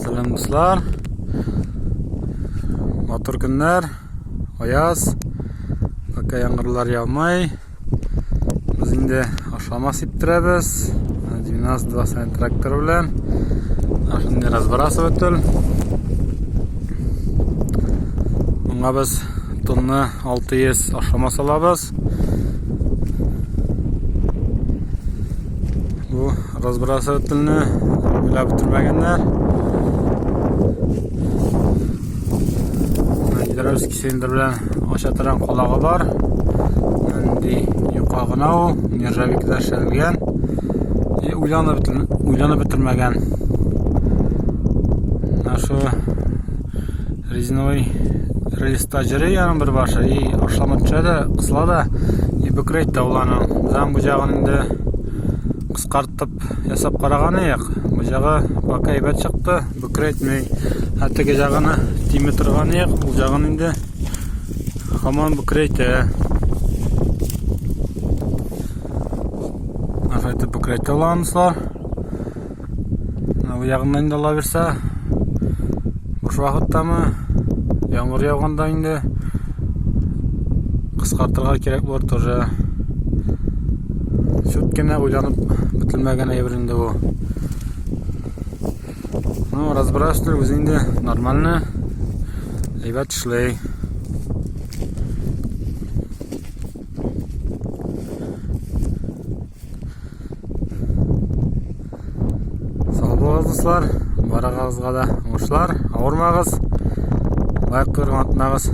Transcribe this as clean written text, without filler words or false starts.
Сәлам дуслар. Матур көннәр. Аяз. Пока яңгырлар яумай. Без инде ашлама сиптерәбез. 12-20 трактор белән. Шундый разбрасыватель. Моңа без тонна 600 ашлама салабыз. Бу разбрасывательне уйлап бетермәгәннәр. Гидравлический цилиндр белән ача торган калагы бар. Нинди юка гына ул, нержавейкада эшләнелгән. И уйланып уйланып бетермәгән. Менә шу резиновый рельста җөри аның бер башы и ашлама төшә дә кысыла да и бөкрәйт тә ул аның. Без аның бу җагын инде кыскартып ясап караган идек. Бу җагы пока әйбәт чыкты, бөкрәйтми. Ә теге җагына тими торган идек, ул җагын инде һаман бөкрәйтә. Шулай итеп бөкрәйтә ул аныслар. Бу ягыннан инде ала бирсә, буш вакыттамы, яңгыр яуганда инде кыскартырга кирәк булыр тоже. Чүт кенә уйланып бетелмәгән әйбер инде бу. Ну, разбирательство үзе инде нормально, әйбәт эшли. Сау булыгыз, дуслар. Барыгызга да уңышлар. Авырмагыз. Лайк куярга онытмагыз.